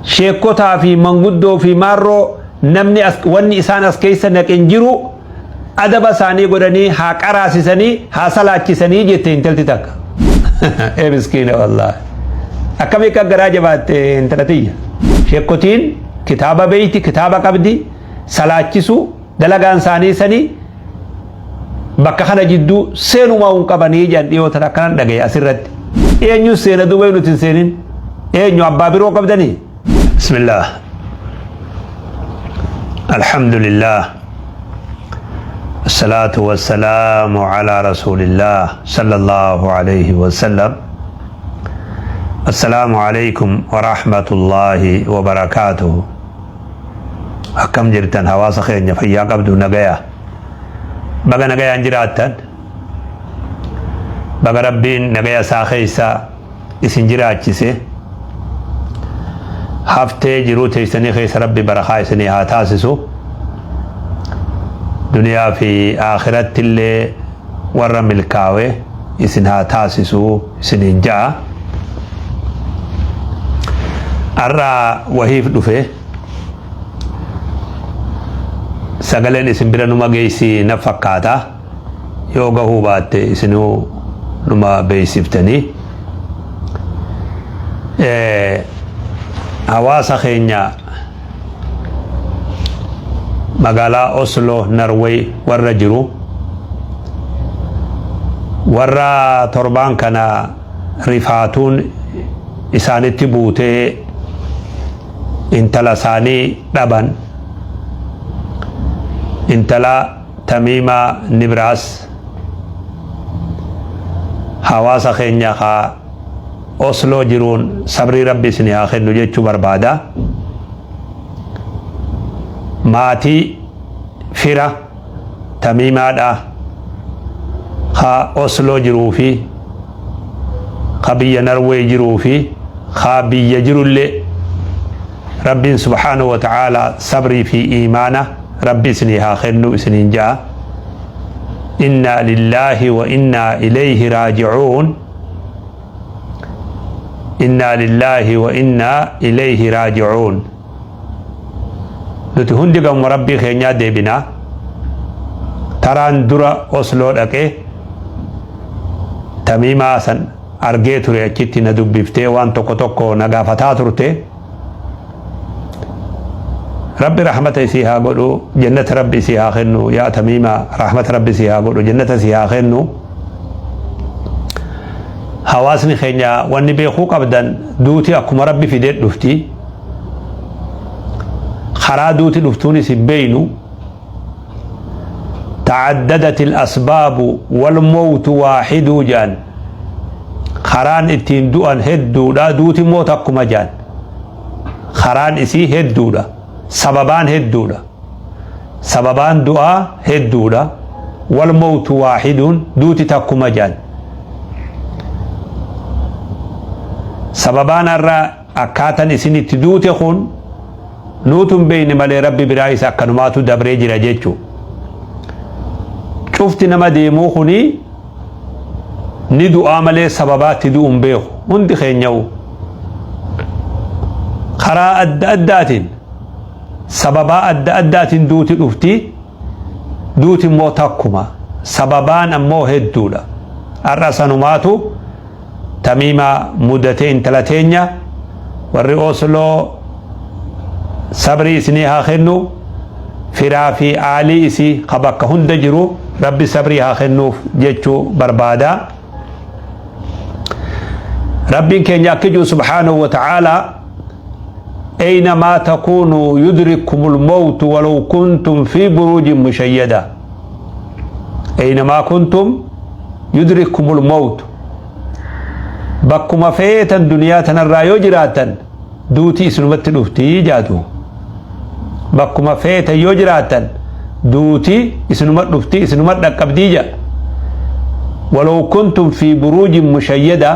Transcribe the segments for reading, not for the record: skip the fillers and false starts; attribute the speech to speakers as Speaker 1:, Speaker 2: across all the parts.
Speaker 1: Sheekkotaa fi manguddoo fi maarroo namni as wanni isaan as keessa naqe hin jiru adaba isaanii godhanii haa qaraasisanii haa salaachisanii jette intalti takka. Ee miskiina wallaahi. Akkamii akka garaa jabaatte intala tiyya. Sheekkotiin kitaaba beeyti kitaaba qabdi salaachisuu dalagaan isaanii sanii bakka kana jidduu seenumaa hin qabanii jedhan dhiyoo tana akkanan dhagaye asirratti. Eenyu seena duuba nuti hin seenin? Eenyu abbaa biroo qabdanii? Bismillah. Alhamdulillah. Salaatu wassalaamu ala rasuulillah sallallahu alayhi wasallam. Assalaamu alaykum wa rahmatullahi wa barakaatuhu. Akkam jirtan hawaasa keenya fayyaa qabdu nagaya. Baga nagayaan jiraattan. Baga Rabbiin nagaya isaa keessa isin jiraachise. Haftee jiruu teessanii keessa Rabbi barakaa isinii haa taasisu. Duniyaa fi akhiratti illee warra milkaawe isin haa taasisu isiniin ja'a. Har'a wahiif dhufe. Sagaleen isin bira numa geessi na fakkaata. Yoo gahuu baatte isinuu numa beeksiftanii. Hawaasa keenya magaalaa Oslo, Norway warra jiru warra torbaan kana rifaatuun isaanitti buutee intala isaanii dhaban intala Tamiimaa Nibraas hawaasa keenya ka Osloo jiruun sabrii Rabbi isinii haa kennu jechuu barbaada. Maatii fira Tamiimaadha ka Osloo jiruu fi ka biyya Norway jiruu fi ka biyya jirullee Rabbiin subhaanahu wa ta'ala sabrii fi iimaana Rabbi isinii haa kennu isiniin ja'a. Innaa lillaahi wa innaa ilayhi raaji'uun. Innaa lillaahi wa innaa ilayhi raaji'uun. Nuti hundi gamuma Rabbii keenyaa deebina. Taraan dura Osloo dhaqee Tamiimaa san argee ture achitti na dubbiftee waan tokko tokko na gaafataa turte. Rabbi rahmata isii haa godhu jannata Rabbi isii haa kennu yaa Tamiimaa rahmata Rabbi isii haa godhu jannata isii haa kennu. Hawaasni keenya wanni beekuu qabdan duuti akkuma Rabbi fidee dhufti. Karaa duuti dhuftuunis hin beeynu. Ta'addadat al-asbaabu wal mawtu waahiduu jaan. Karaan ittiin du'an hedduudha duuti immoo takkuma jaan. Karaan isii hedduudha. Sababaan hedduudha. Sababaan du'aa hedduudha. Wal mawtu waahiduun duuti takkuma jaan. Sababaan har'a akkaatan isin itti duute kun nuutu hin beekne malee Rabbi biraa isa akkanumaatu dabree jira jechuu. Cufti nama deemuu kuni ni du'aa malee sababaa itti du'u hin beeku hundi keenya'u. Karaa adda addaatiin sababaa adda addaatiin duuti dhufti duuti immoo takkuma sababaan ammoo hedduudha. Har'a sanumaatu Tamiimaa mudate intala teenya warri Osloo sabrii isinii haa kennu firaa fi aalii isii ka bakka hunda jiru Rabbi sabrii haa kennuuf jechuu barbaada. Rabbiin keenya akki jiru subhaanahu wa ta'aalaa أينما تكونوا يدرككم الموت ولو كنتم في بروج مشيدة أينما كنتم يدرككم الموت bakkuma feetan duniyaa tanarraa yoo jiraattan duuti isinumatti dhufti jaatu bakkuma feetan yoo jiraattan duuti isinuma dhufti isinuma dhaqqabdii ja walaw kuntum fi buruujin mushayyada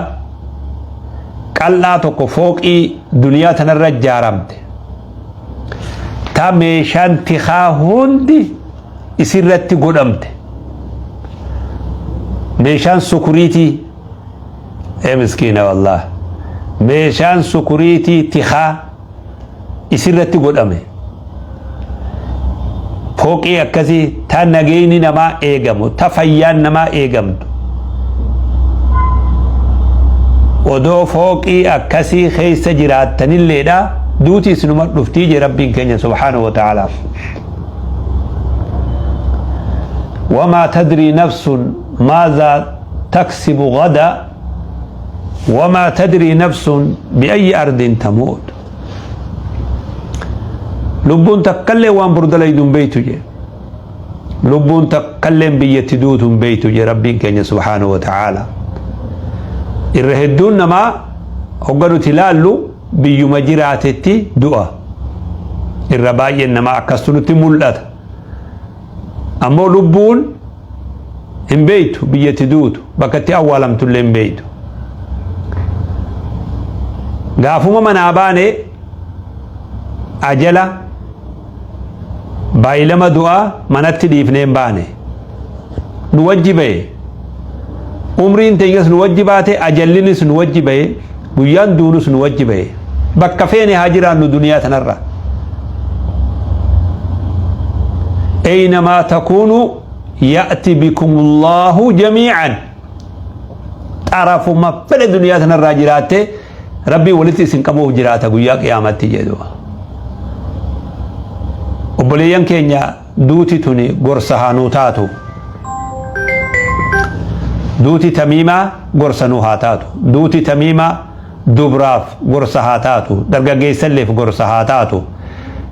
Speaker 1: qal'aa tokko fooqii duniyaa tanarra ijaaramte ta meeshaan tikaa hundi isirratti godhamte meeshaan sukuriitii ee miskiina wallah meeshaan sukuriitii tikaa Isirratti godhame. Fooqii akkasii ta nageenyi namaa eegamu, ta fayyaan namaa eegamtu. Odoo fooqii akkasii keessa jiraattanilleedha duuti isinuma dhuftii je Rabbiin keenya subhaanahu wa ta'ala. وما تدري نفس ماذا تكسب غدا وما تدري نفس بأي أرض تموت. Lubbuun takkallee waan bor dalaydu hin beeytu jee. Lubbuun takkalleen biyyatti duutu hin beeytu jee Rabbiin keenya subhaanahu wa ta'ala. Irra hedduun namaa hogga nuti ilaallu biyyuma jiraatetti du'a. Irra baay'een namaa akkastu nutti mul'ata. Ammoo lubbuun hin beeytu biyyatti duutu, bakka itti awwaalamtullee hin beeytu. Gaafuma manaa baane ajala baay'ilama du'aa manatti dhiifnee hin baane. Nu wajji bahe. Umriin teenyas nu wajji baate, ajallinis nu wajji bahe, guyyaan duunus nu wajji bahe. Bakka feene haa jiraannu duniyaa tanarra. Eynamaa takuunu ya'ti bikumullahu jamii'an. Xarafuma fedhe duniyaa tanarraa jiraatte Rabbiin walitti isin qabuuf jiraata guyyaa qiyaamatti jedhu. Obboleeyyan keenya, duuti tuni gorsa haa nuu taatu. Duuti Tamiimaa gorsa nuu haa taatu. Duuti Tamiimaa dubraaf gorsa haa taatu. Dargaggeessalleef gorsa haa taatu.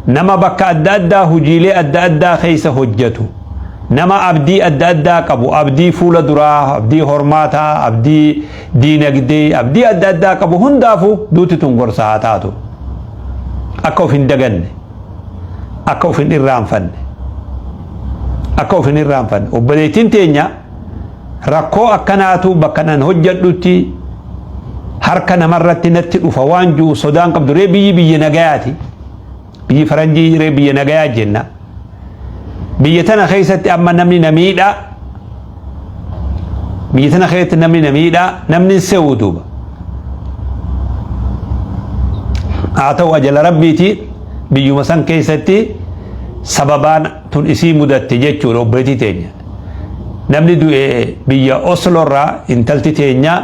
Speaker 1: Nama bakka adda addaa hojiilee adda addaa keessa hojjetu. Nama abdii adda addaa qabu, abdii fuula duraa, abdii hormaataa, abdii diinagdee, abdii adda addaa qabu hundaafuu duuti tun gorsa haa taatu. Akka of hin daganne, akka of hin irraanfanne, akka of hin irraanfanne. Obboleettiin teenya rakkoo akkanaatu bakka nan hojjedhutti harka namarratti natti dhufa waan jiru sodaan qabdu. Ree biyyi biyya nagayaati. Biyyi faranjii ree biyya nagayaa jenna. Biyya tana keessatti amma namni na miidha. Biyya tana keessatti namni na miidha, namni hin se'u duuba. Haa ta'u, ajala Rabbiiti, biyyuma san keessatti sababaan tun isii mudatte jechuudha obboleettii teenya. Namni du'e biyya Oslo irraa intalti teenya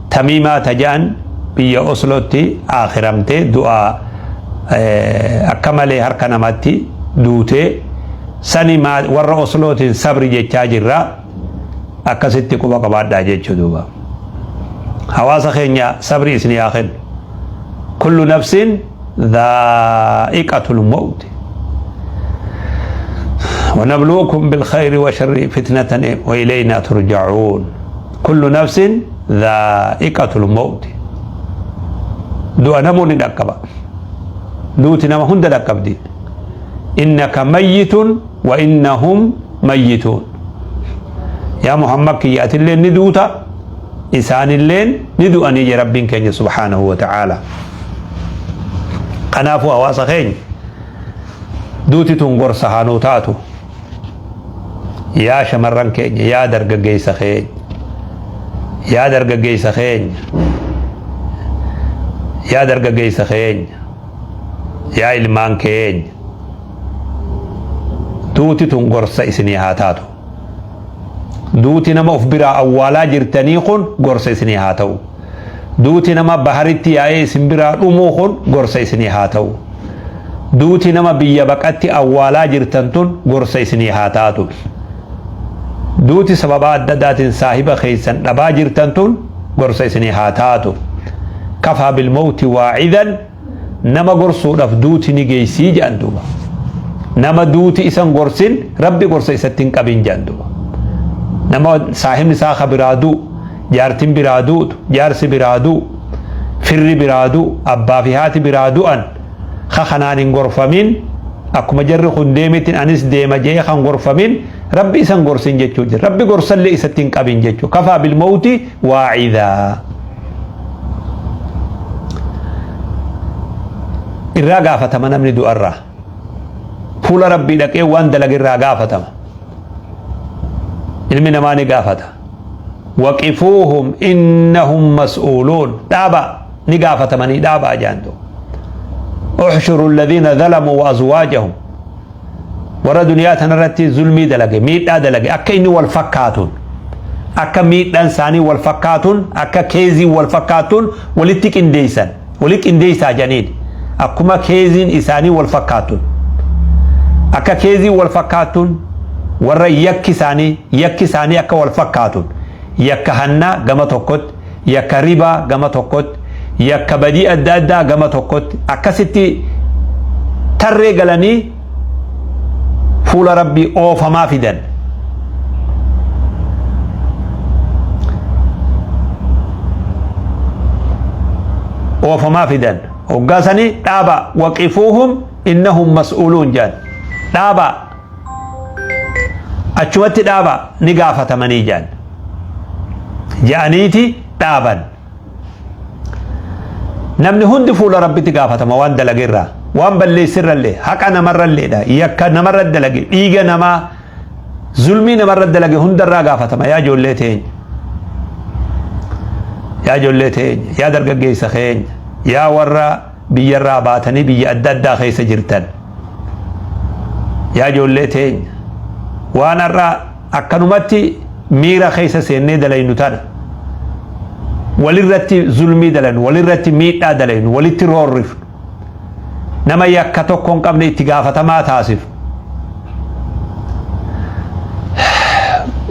Speaker 1: Tamiimaa Tajaan biyya Oslootti akhiramte, du'a akka malee harka namatti duute sani warra Oslootiin sabri jechaa jirra, akkasitti quba qabaadhaa jechuu duuba. Hawaasa keenya, sabri isin haa kennu. Kullu nafsin dhaa'iqatul mawti. ونبلوكم بالخير والشر فتنة وإلينا ترجعون. كل نفس ذائقة الموت. Du'a namoonni dhaqqaba. Duuti nama hunda dhaqqabdi. إنك ميت وإنهم ميتون. Yaa Muhammad kiyya, atilleen ni duuta, isaanilleen ni du'anii je Rabbiin keenya subhaanahu wa ta'ala. Kanaafuu hawaasa keenya, duuti tun gorsa haa nuu taatu. Yaa shamarran keenya, yaa dargaggeessa keenya, yaa dargaggeessa keenya, yaa dargaggeessa keenya, yaa ilmaan keenya, duuti tun gorsa isinii haa taatu. Duuti nama of biraa awwaalaa jirtanii kun gorsa isinii haa ta'u. Duuti nama baharitti yaa'ee isin biraa dhumuu kun gorsa isinii haa ta'u. Duuti nama biyya baqatti awwaalaa jirtan tun gorsa isinii haa taatu. Duuti sababa adda addaatiin saahiba keessan dhabaa jirtan tun gorsa isinii haa taatu. كفى بالموت واعظا. Nama gorsuudhaaf duuti ni geessii jedhan duuba. Nama duuti isan gorsin, Rabbi gorsa isatti hin qabin jedhan duuba. Nama saahibni isaa ka biraa du'u, jaartin biraa duutu, jaarsi biraa du'u, firri biraa du'u, abbaa fi haati biraa du'an, ka kanaan hin gorfamin, akkuma jarri kun deemetin anis deema jee kan gorfamin, Rabbi isan gorsin jechuu jira. Rabbi gorsallee isatti hin qabin jechuu. كفى بالموت واعظا. Irraa gaafatama namni du'arraa. Fuula Rabbii dhaqee waan dalage irraa gaafatama. Ilmi namaa ni gaafata. وقفوهم إنهم مسؤولون. Dhaaba, ni gaafatamanii, dhaaba jaantu. Uxshuru alladhiina zalamuu wa azwaajahum. Warra duniyaa tanarratti zulmii dalage, miidhaa dalage, akka inni wal fakkaatuun, akka miidhaan isaanii wal fakkaatuun, akka keeziin wal fakkaatuun walitti qindeessan, walitti qindeessaa jedhaniin, akkuma keeziin isaanii wal fakkaatuun, akka keeziin wal fakkaatuun, warra yakki isaanii akka wal fakkaatuun, yakka hannaa gama tokkotti, yakka ribaa gama tokkotti, yakka badii adda addaa gama tokkotti, akkasitti tarree galanii fuula Rabbii oofamaa fidan. Oofamaa fidan. Hoggaa sanii dhaaba, waqifuuhum innahum mas'uuluun jedhan. Dhaaba, achumatti dhaaba, ni gaafatamanii jedhan. Jedhaniiti dhaaban. Namni hundi fuula Rabbitti gaafatama waan dalageerraa, waan balleessirrallee, haqa namarralleedha, yakka namarra dalage, dhiiga namaa, zulmii namarra dalage hundarraa gaafatama. Yaa ijoollee teenya, yaa ijoollee teenya, yaa dargaggeessa keenya, yaa warra biyyarraa baatanii biyya adda addaa keessa jirtan, yaa ijoollee teenya, waan har'a akkanumatti miira keessa seennee dalaynu tana, walirratti zulmii dalaynu, walirratti miidhaa dalaynu, walitti roorrifnu, nama yakka tokko hin qabne itti gaafatamaa taasifnu,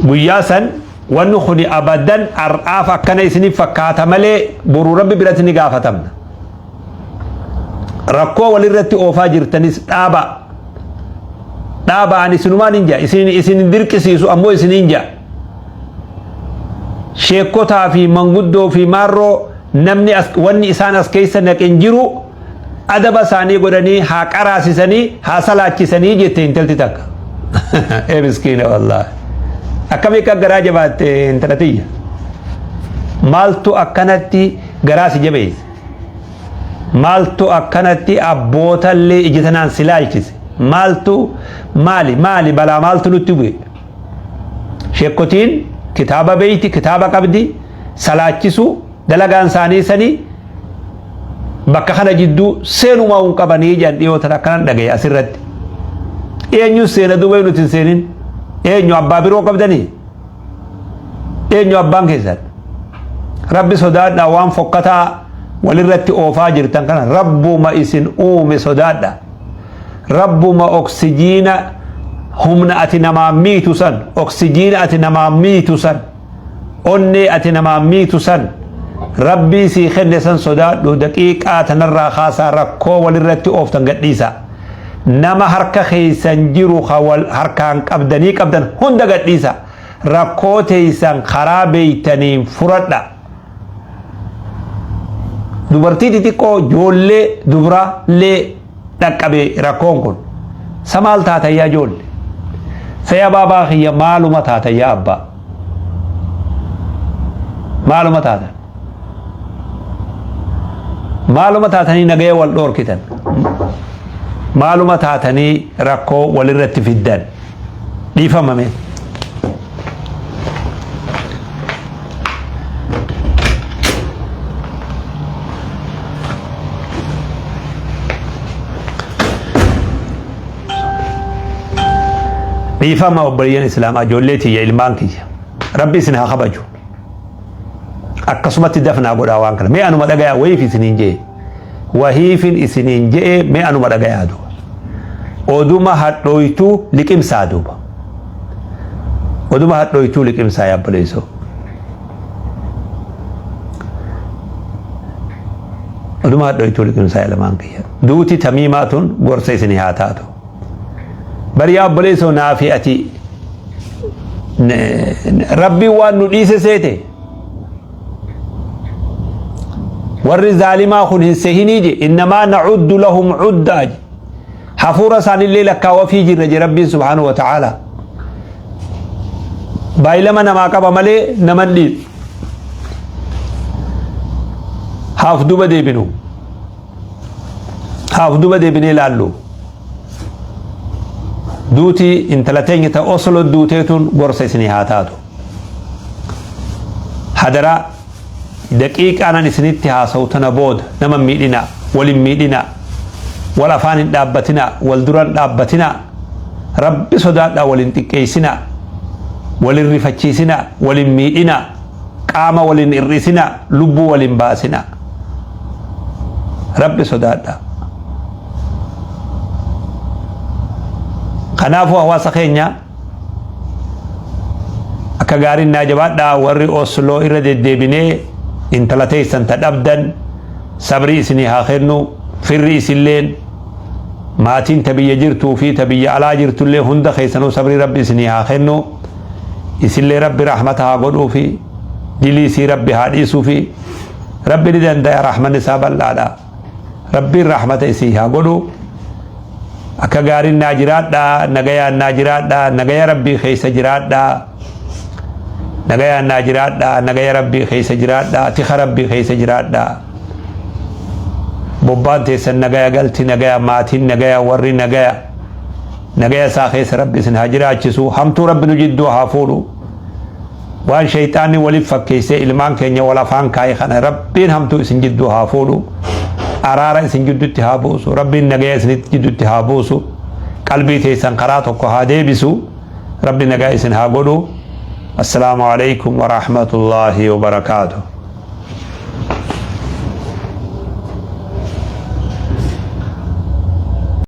Speaker 1: guyyaa san wanni kuni abadan har'aaf akkana isiniif fakkaata malee boruu Rabbi biratti ni gaafatamna. Rakkoo walirratti oofaa jirtanis dhaaba. Dhaaba, ani isinumaan hin jaa, isin dirqisiisu, ammoo isiniin jaa. Sheekotaa fi manguddoo fi maarroo namni wanni isaan as keessa naqin jiru, adaba isaanii godhanii haa qaraasisanii haa salaachisanii jette intalti takka. Ee miskiina, wallaahi. Akkamii akka garaa jabaatte, intala tiyya? Maaltu akkanatti garaa si jabeesse? Maaltu akkanatti abbootallee ija tanaan si laalchise? Maaltu, maali maali balaa maaltu nutti bu'e? Sheekotiin kitaaba beeyti, kitaaba qabdi, salaachisu dalagaan isaanii sanii, bakka kana jidduu seenumaa hin qabanii jedhan. Dhiyootan akkanan dhagaye asirratti. Eenyu seena duuba nuti hin seenin? Eenyu abbaa biroo qabdanii? Eenyu abbaan keessan? Rabbi sodaadhaa, waan fokkataa walirratti oofaa jirtan kana Rabbuma isin uume sodaadha. Rabbuma oksijiina humna ati namaa miitu san, oksijiina ati namaa miitu san, onnee ati namaa miitu san, Rabbii sii kenne san sodaadhu. Daqiiqaa tanarraa kaasaa rakkoo walirratti ooftan gadhiisa. Nama harka keessan jiru harkaan qabdanii qabdan hunda gadhiisa. Rakkoo teessan karaa beeytaniin furadha. Dubartii xixiqqoo, ijoollee dubraallee dhaqqabe rakkoon kun. Sa maal taatayyaa ijoollee? Saya baabaa kiyya, maaluma taatayyaa abbaa? Maaluma taatan? Maaluma taatanii nagaya wal dhoorkitan? Maaluma taatanii rakkoo walirratti fiddan? Dhiifamame. Dhiifama, obboleeyyan Islaamaa, ijoollee tiyya, ilmaan kiyya. Rabbi isin haa kabaju. Akkasumatti dafnaa godhaa waan kana. Mee anuma dhagayaa, wayiif isiniin jee. Wahiifin isiniin je'ee, mee anuma dhagayaa duuba. Oduma hadhooytuu liqimsaa duuba. Oduma hadhooytuu liqimsaa, yaa obboleessoo. Oduma hadhooytuu liqimsaa, ilmaan kiyya. Duuti tamiimaa tun gorsa isinii haa taatu. Bari yaa obboleessoo, naafi ati Rabbiin waan nu dhiise seete, warri zaalimaa kun hin sehinii je, innamaa nacuddu lahum cuddaa je, hafuura isaanillee lakkaawafii jirra je Rabbiin subhaanahu wa ta'aalaa. Baay'ilama namaa qaba malee naman dhiisu. Haaf duba deebinu, haaf duba deebinee ilaallu. Duuti intala teenya ta Oslo duuteetun gorsa isinii haa taatu. Hadaraa, daqiiqaanan isinitti haasa'u tana booda nama miidhinaa, walin miidhinaa. Wal afaan hin dhaabbatinaa, wal dura hin dhaabbatinaa. Rabbi sodaadhaa wal hin xiqqeessinaa. Wal hin rifachiisinaa, wal hin miidhinaa. Qaama wal hin hir'isinaa, lubbuu wal hin baasinaa. Rabbi sodaadhaa. Kanaafuu hawaasa keenya akka gaariin naa jabaadhaa. Warri Osloo, irra deddeebinee intala teessan ta dhabdan sabrii isinii haa kennu. Firri isilleen, maatiin ta biyya jirtuu fi ta biyya alaa jirtullee, hunda keessanuu sabrii Rabbi isinii haa kennu. Isillee Rabbi rahmata haa godhuu fi dilii isii Rabbi haa dhiisuu fi Rabbi ni dandaya, rahmanni isaa bal'aadha. Rabbiin rahmata isii haa godhu. Akka gaariin naa jiraadhaa, nagayaan naa jiraadhaa, nagaya Rabbii keessa jiraadhaa, nagayaan naa jiraadhaa, nagaya Rabbii keessa jiraadhaa, tika Rabbii keessa jiraadhaa. Bobbaan teessan nagaya galti, nagaya maatiin, nagaya warri, nagaya nagaya isaa keessa Rabbi isin haa jiraachisu. Hamtuu Rabbi nu jidduu haa fuudhu. Waan shayxaanni waliif fakkeessee ilmaan keenya wal afaan kaa'e kana Rabbiin hamtuu isin jidduu haa fuudhu. Araara isin jidduutti haa buusu. Rabbiin nagaya isinitti jidduutti haa buusu. Qalbii teessan karaa tokko haa deebisu. Rabbi nagaa isin haa godhu. Assalaamu alaikum wa rahmatullaahi wa barakaatuh.